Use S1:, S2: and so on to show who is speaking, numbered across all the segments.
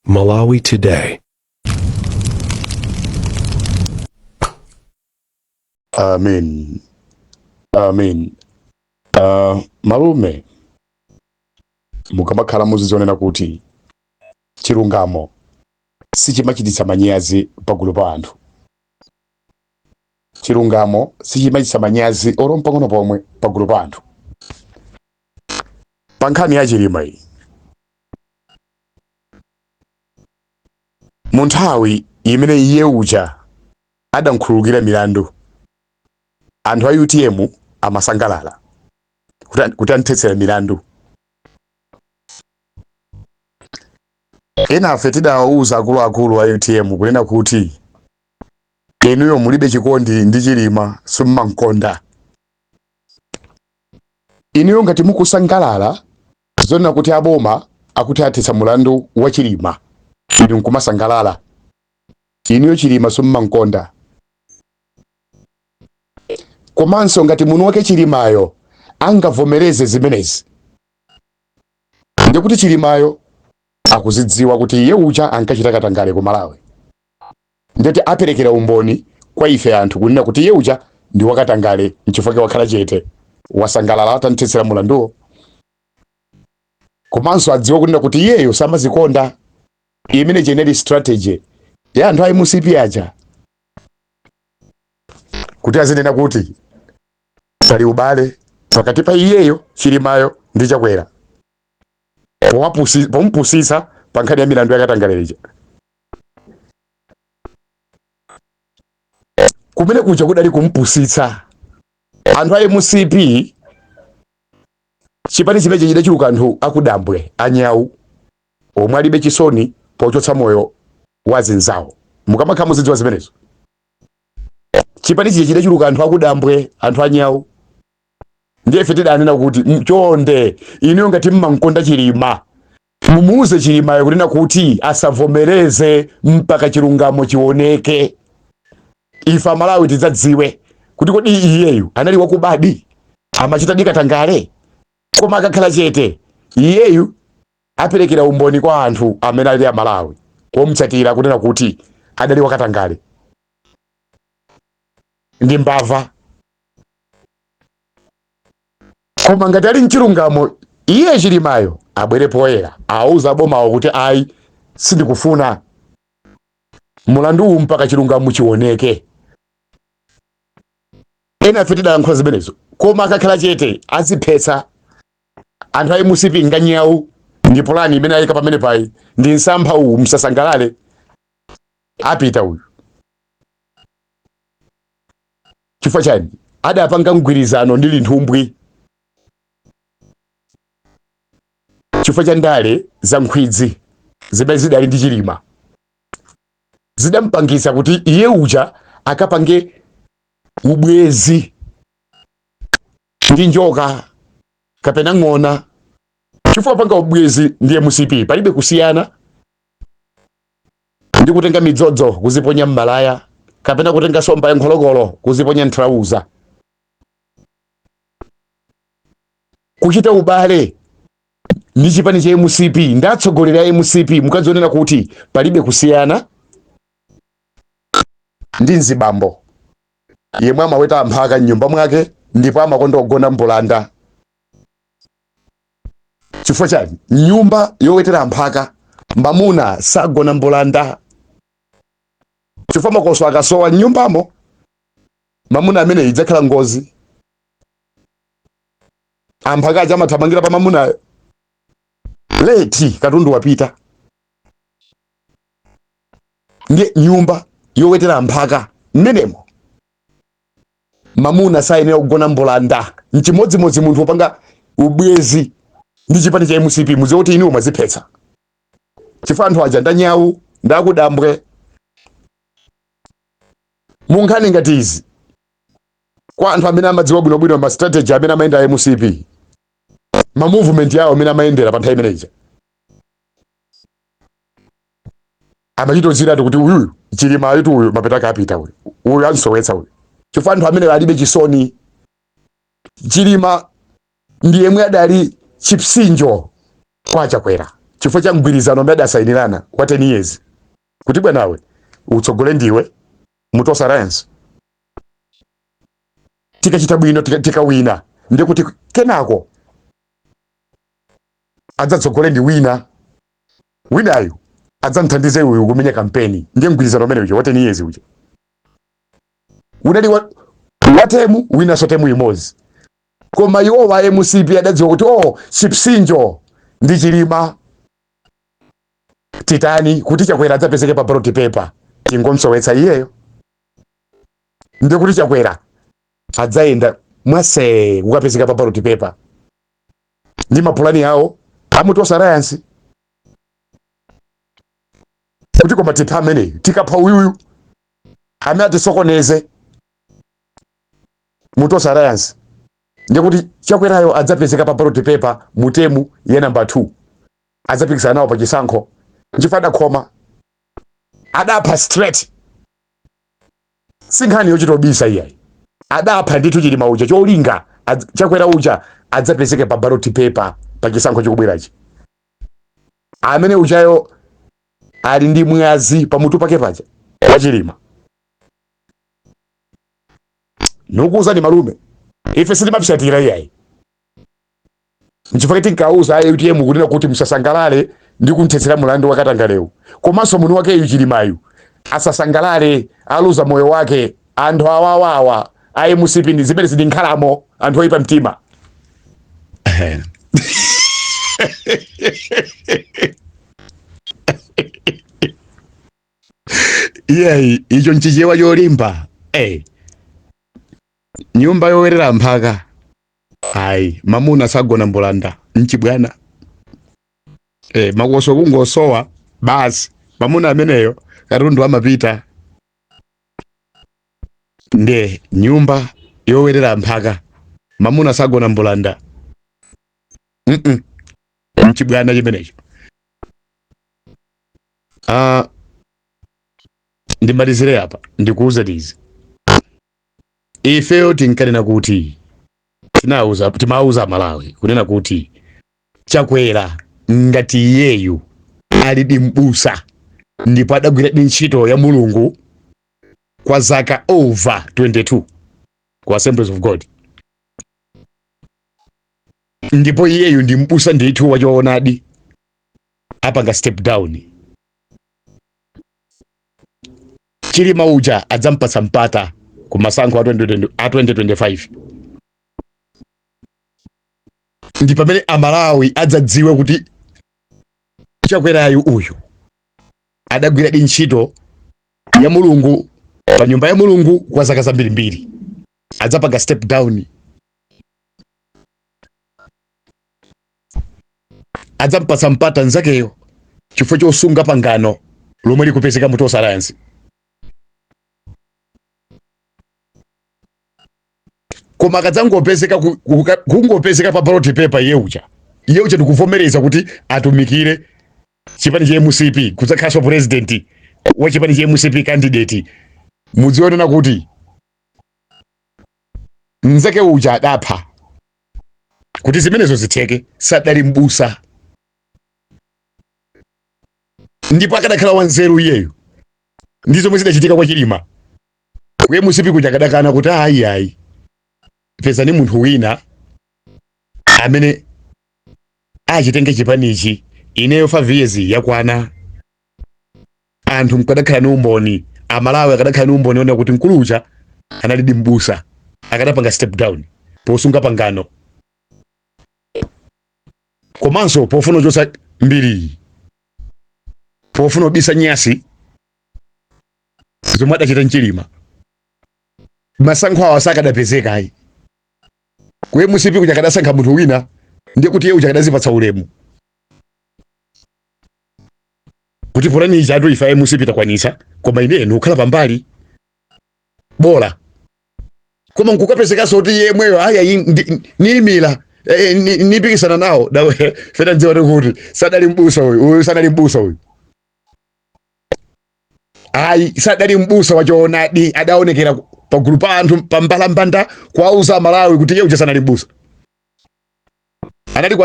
S1: Malawi Today.
S2: Amen. Amen. Malume mukamakhala muzizionera kuti chilungamo sichimachititsa manyazi pagulu pa anthu. Chilungamo sichimachititsa manyazi olo mpang'ono pomwe pagulu pa anthu. Pa nkhani ya Chilima iyi, mu nthawi imene iye uja adamkhululukira milandu, anthu a UTM amasangalala kuti amthetsera milandu. Enafe tidawauza akuluakulu a UTM kunena kuti inuyo mulibe chikondi ndi Chilima, simumamkonda. Inuyo ngati mukusangalala zonena kuti aboma akuti athetsa mulandu wa Chilima, inu nkumasangalala, inuyo Chilima simumamkonda. Komanso ngati mwini wake Chilimayo angavomereze zimenezi, ndikuti Chilimayo akuzidziwa kuti iye uja ankachita katangale ku Malawi, ndeti aperekera umboni kwa ife anthu kunena kuti iye uja ndi wakatangale, nchifukwa wakhala chete, wasangalala atamthetsera mulanduwo. Komanso adziwa kunena kuti iyeyo samazikonda. Imene inali strategy ya anthu a MCP aja kuti azinena kuti pali ubale pakati pa iyeyo Chilimayo ndi Chakwera, pomupusitsa pa nkhani ya milandu yakatangale ija. Kumene kuja kudali kumpusitsa anthu a MCP. Chipani chimenechi chidachuluka anthu akudambwe, anyawu omwe alibe chisoni pochotsa moyo wa zinzawo. Mukamakhala muzidziwa zimenezo. Chipani chija chidachuluka anthu akudambwe, anthu anyawu. Ndiye ife tidanena kuti chonde inuyo ngati mmamkonda Chilima, mumuuze Chilimayo kunena kuti asavomereze mpaka chilungamo chioneke, ife Amalawi tidzadziwe kuti kodi iyeyu anali wakubadi, amachita katangale. Koma akakhala chete, iyeyu aperekera umboni kwa anthu amene ali Amalawi omutsatira kunena kuti adali wakatangale ndi mbava. Koma ngati ali mchilungamo iye Chilimayo, abwere poyera, auza abomawo kuti ayi, sindikufuna mulandu uwu mpaka chilungamo chioneke. Ena ife tidayankhula zimenezo. Koma akakhala chete, aziphetsa. Anthu a MCP nganyawu, ndi pulani imene ayika pamene payi ndi msampha uwu. Msasangalale, apita uyu. Chifukwa chani? Adapanga mgwirizano ndi Linthumbwi chifukwa cha ndale za nkhwidzi zimene zidali ndi Chilima, zidampangisa kuti iye uja akapange ubwezi ndi njoka kapena ng'ona. Chifukwa panga ubwezi ndi MCP palibe kusiyana ndi kutenga midzodzo kuziponya m'malaya kapena kutenga somba ya nkholokolo kuziponya ntrauza. Kuchita ubale ndi chipani cha MCP ndi atsogoleri a MCP, mukadzionera kuti palibe kusiyana ndi mzibambo yemwe amaweta amphaka mnyumba mwake ndipo amakonda kugona mbulanda. Chifukwa chani? Nyumba yowetera amphaka mamuna sagona mbulanda, chifukwa makoso akasowa mnyumbamo mamuna amene idzakhala ngozi. Amphaka aja amathamangira pa mamunayo, leti katundu wapita. Ndiye nyumba yowetera amphaka mmenemo mamuna sayenera kugona mbulanda. Nchimodzimodzi munthu wopanga ubwezi ndi chipani cha MCP, mudziwe kuti inuwo mwaziphetsa, chifukwa anthu aja ndanyawu, ndakudambwe. Munkhani ngati izi, kwa anthu amene amadziwa bwinobwino ma strategy amene amayenda MCP, ma movement yawo amene amayendera pa nthawi imeneyi, amachitoziratu kuti uyuyu Chilima ayutu, uyu mapeto ake apita uyu, uyu ansowetsa uyu, chifukwa anthu amene alibe chisoni. Chilima ndi yemwe adali chipsinjo kwa Chakwera. Chifukwa cha mgwirizano amene adasayinirana kwa 10 years kuti bwanawe utsogole ndiwe mu Tonse Alliance, tikachita bwino, tikawina, ndiye kuti kenako adzatsogole ndi wina, winayu adzamthandize uyu kumenya kampeni. Ndiye mgwirizano umene uja wa 10 years uja unali wa term, winanso term imodzi. Koma iwo wa MCP adadziwa kuti, oh, chipsinjo ndi Chilima, titani kuti Chakwera adzapezeke pa ballot paper? Tingomsowetsa iyeyo. Ndiye kuti Chakwera adzayenda mwase kukapezeka pa ballot paper ndi mapulani awo a Tonse Alliance kuti koma tipha ameneyu, tikapha uyuyu amene atisokoneze mu Tonse Alliance, ndiye kuti Chakwerayo adzapezeka pa ballot paper mu term ya namba 2, adzapikisana nawo pa chisankho. Nchifukwa adakhoma, adapha straight, si nkhani yochitobisa iyayi. Adapha ndithu Chilima uja, cholinga Chakwera uja adzapezeke pa ballot paper pa chisankho chikubwerachi. Amene ujayo ali ndi mwazi pamutu pake paja wa Chilima. Nikuuzani malume, ife sitimapsatira iyayi. Nchifukwa tinkauza a UTM kunena kuti musasangalale ndi kumthetsera mulandu wa katangalewu, komanso mwini wakeyu Chilimayu asasangalale, aluza moyo wake. Anthu awawawa a MCP ndi zimene zili nkhalamo, anthu oyipa mtima. Iyayi, icho nchichewa cholimba. Nyumba yowerera mphaka ayi, mamuna sagona mbulanda, nchibwana. Makoso kungosowa basi, mamuna ameneyo katundu amapita. Nde nyumba yowerera mphaka, mamuna sagona mbulanda, Nchibwana chimenecho. Ndimalizire apa, ndikuwuzeni izi. Ifeyo tinkanena kuti timauza Malawi kunena kuti Chakwera ngati iyeyu alidi mbusa ndipo adagwiradi ntchito ya Mulungu kwa zaka over 22 ku Assemblies of God, ndipo iyeyu ndi mbusa ndithu wachoonadi, apanga step down, Chilima uja adzampatsa mpata ku masankho a 2020 a 2025. Ndi pamene Amalawi adzadziwe kuti Chakwerayu uyu adagwiradi ntchito ya Mulungu pa nyumba ya Mulungu kwa zaka zambirimbiri, adzapanga step down, adzampatsa mpata nzakeyo chifukwa chosunga pangano lomwe likupezeka mu Tonse Alliance. Koma akadzangopezeka kungopezeka pa ballot paper iye uja, iye uja ndikuvomereza kuti atumikire chipani cha MCP, kudzakhalanso president wa chipani cha MCP candidate, mudzionena kuti mnzake uja adapha kuti zimenezo zitheke, sadali mbusa. Ndipo akadakhala wanzeru iyeyo, ndi zomwe zidachitika kwa Chilima ku MCP kuja, akadakana kuti ayi ayi, pezani munthu wina amene achitenge chipanichi, ineyo 5 years yakwana. Anthu mkadakhala ni umboni, Amalawi akadakhala ni umboni ona kuti mkulu uja analidi mbusa, akadapanga step down posunga pangano komanso pofuna kuchotsa mbiri, pofuna kubisa nyasi zomwe adachita Chilima. Masankho awa sakadapezeka ayi. Ku MCP kuja akadasankha munthu wina, ndiye kuti iye uja akadazipatsa ulemu kuti pulani ija atu ife MCP takwanitsa, koma ine ndikukhala pambali bola. Koma nkukapezekanso kuti yemweyo aya niyimira, nipikisana nawo, fena dziwa kuti sadali mbusa uyu, uyu sadali mbusa uyu ayi, sadali mbusa wachoonadi. Adaonekera pagulu pa anthu pambalambanda kuwauza Amalawi kuti iye uja sanali mbusa, anali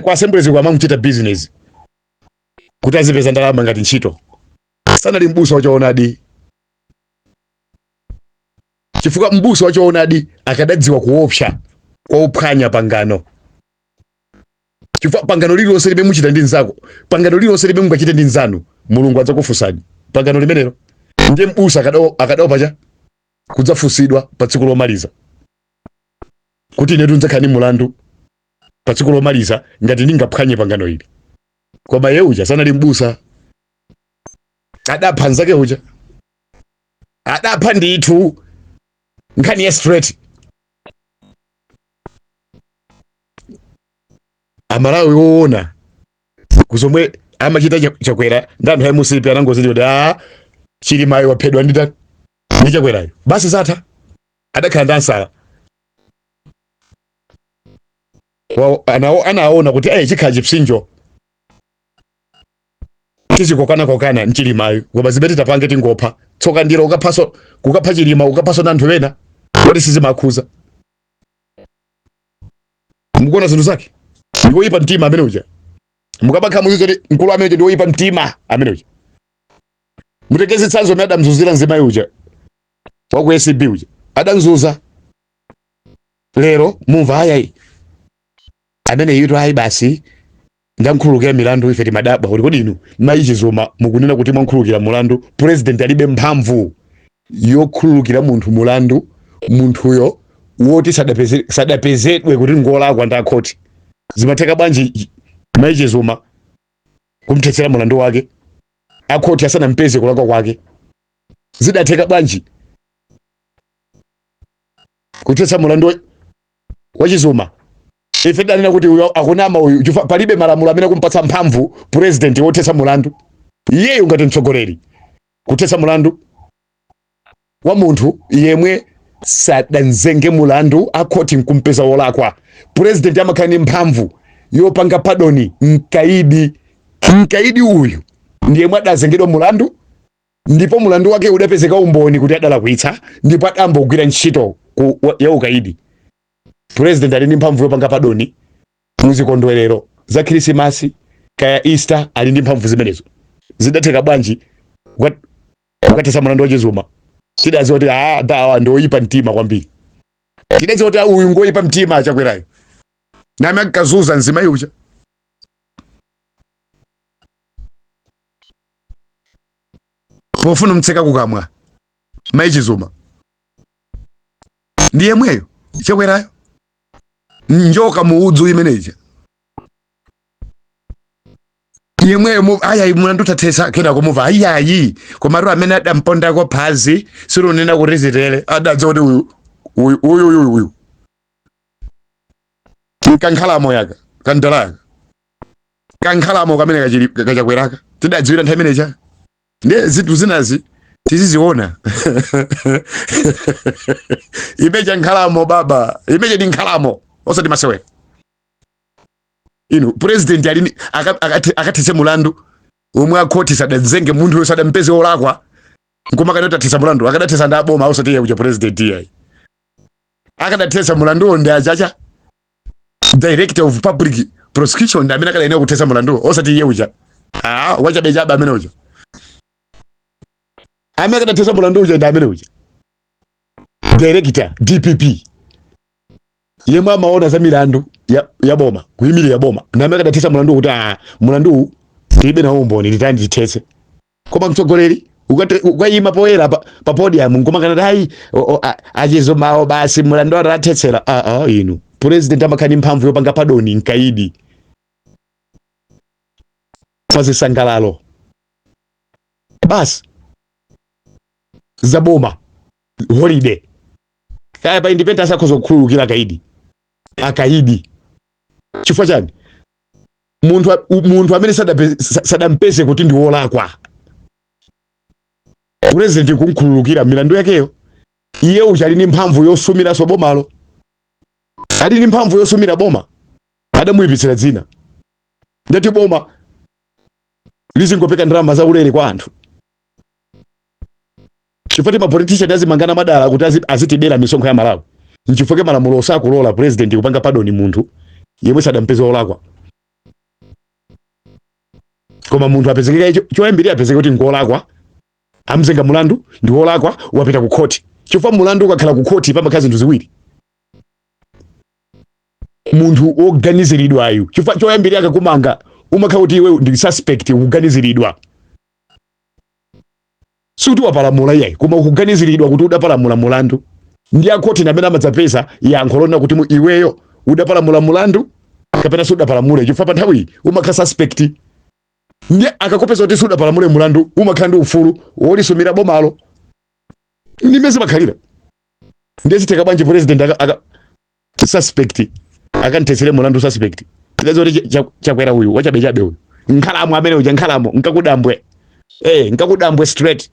S2: kwa Assemblies kwa amamuchita business. Kuti azipeza ndalama ngati ntchito. Sanali mbusa wachoonadi, chifukwa mbusa wachoonadi akadadziwa kuopsa kwa uphwanya pangano, chifukwa pangano lililonse limene muchita ndi mnzako, pangano lililonse limene mungachite ndi mnzanu, Mulungu adzakufunsani pangano limenelo. Ndiye mbusa akadaopa cha kudzafunsidwa pa tsiku lomaliza kuti inetu ndidzakhala ndi mulandu pa tsiku lomaliza ngati ndingaphwanye pangano ili. Koma iye uja sanali mbusa, adapha nzake uja, adapha ndithu. Nkhani ya straight, Amalawi woona kuzomwe amachita Chakwera ndi anthu a MCP anangoziti kuti a Chilimayo waphedwa ndi ndani? Ndi Chakwerayo basi, zatha. Adakhala ndi ansala. Anaona kuti ayi, chikhala chipsinjo tizikokanakokana nchilimayo, koma zimene titapange tingopha. Tsoka ndilo ukaphaso, kukapha Chilima, ukaphaso na anthu ena kodi sizimakhuza. Mukuona zinthu zake, ndikoyipa mtima amene uja. Mukabakha muzizo kuti mkulu amene uja ndioyipa mtima amene uja. Mutenge zitsanzo amene adamzunzira mzimayi uja wa ku ACB uja, adamzuza. Lero mumva ayayi, amene yitu ayi, basi ndankhululukira milandu. Ife timadabwa kuti kodi inu mayi Chizuma mukunena kuti mwankhululukira mulandu? President alibe mphamvu yokhululukira munthu mulandu, munthuyo woti sadapezedwe kuti ngolakwa ndi akhoti. Zimatheka bwanji mayi Chizuma kumthetsera mulandu wake akhoti asanampeze kulakwa kwake? Zidatheka bwanji kuthetsa mulandu wa Chizuma? Ife tidanena kuti uyu akunama uyu, chifukwa palibe malamulo amene akumpatsa mphamvu president wothetsa mulandu, iyeyo ngati mtsogoleri, kuthetsa mulandu wa munthu yemwe sadanzenge mulandu akhoti nkumpeza wolakwa. President amakhala ndi mphamvu yopanga pardon mkaidi. Mkaidi uyu ndi yemwe adazengedwa mulandu ndipo mulandu wake udapezeka umboni kuti adalakwitsa ndipo adambogwira ntchito ya ukaidi. President ali ndi mphamvu yopanga pardon muzikondwerero za Khrisimasi kaya Easter, ali ndi mphamvu zimenezo. Zidatheka bwanji kukathetsa mulandu wa Chizuma? Tidadziwa kuti ah, dawa ndi oyipa mtima kwambiri. Tidadziwa kuti uyu ngoyipa mtima Achakwerayo, name ankazuza mzimayi uja pofuna mtseka kukamwa mayi Chizuma. Ndi yemweyo Chakwerayo, njoka muudzu imeneyi yemweyo. Ayayi, mulandu tathetsa. Kenako mumva ayiayi, komatu amene adampondako phazi silunena kuti zitere. Adadziwa kuti uyu uyu uyu uyu uyu nkankhalamo yaka kandalaka kankhalamo kamene kachili kachakweraka. Tidadziwira nthawi imeneyi. Ndiye zinthu zinazi tiziziona. Imeja nkhalamo baba, imeja ndi nkhalamo, osati masewera. Inu, president alini akathetse mulandu omwe akhoti sadadzenge munthu sadampeze olakwa, nkumakana kuti athetsa mulandu? Akadathetsa ndi aboma, osati iye uja president iyayi. Akadathetsa mulanduwo ndi achacha Director of Public Prosecution, ndi amene akadayenera kuthetsa mulanduwo, osati iye uja. Ah, wachabechabe amene uja. Amene akadathetsa mulandu uja ndi amene uja director DPP, yemwe amaona za milandu ya boma, kuyimirira boma, ndi amene akadathetsa mulandu kuti ah, mulandu tilibe nawo umboni, titani tithetse. Koma mtsogoleri ukayima poyera pa podium nkumakana ayi, achizumawo basi mulandu atathetsera. Ah, ah, inu, president amakhala ndi mphamvu yopanga pardon mkaidi pa zisangalalo basi zaboma, holiday kaya pa Independence, akhoza kukhululukira akaidi. Akaidi chifukwa chani? Munthu amene sadampeze kuti ndi wolakwa, president kumkhululukira milandu yakeyo? Iye uja ali ndi mphamvu yosumiranso bomalo, ali ndi mphamvu yosumira boma. Adamuyipitsira dzina. Ndati boma lizingopeka ndalama zaulere kwa anthu chifukwa ti mapolitician azimangana madala kuti azitibera misonkho ya Malawi. Nchifukwa malamulo osakulola president kupanga pardon munthu yemwe sadampeze wolakwa. Koma munthu apezeke choyambirira, apezeke kuti ngolakwa, amzenga mulandu ndi wolakwa, wapita ku khoti. Chifukwa mulandu ukakhala ku khoti pamakhala zinthu ziwiri. Munthu woganiziridwayu, chifukwa choyambirira akakumanga umakhala kuti iwe ndi suspect, ukuganiziridwa, sikuti wapalamula iyayi, koma ukuganiziridwa kuti udapalamula mulandu. Ndi akhoti amene amadzapeza yankho lonena kuti iweyo udapalamula mulandu kapena sudapalamule, chifukwa pa nthawi umakhala suspect. Ndi akakupeza kuti sudapalamule mulandu, umakhala ndi ufulu wolisumira bomalo. Ndimene zimakhalira. Ndiye zitheka bwanji president aka suspect akanthetsere mulandu suspect? Zoti Chakwera uyu wachabechabe uyu, nkhalamo amene uja, nkhalamo nkakudambwe, nkakudambwe straight.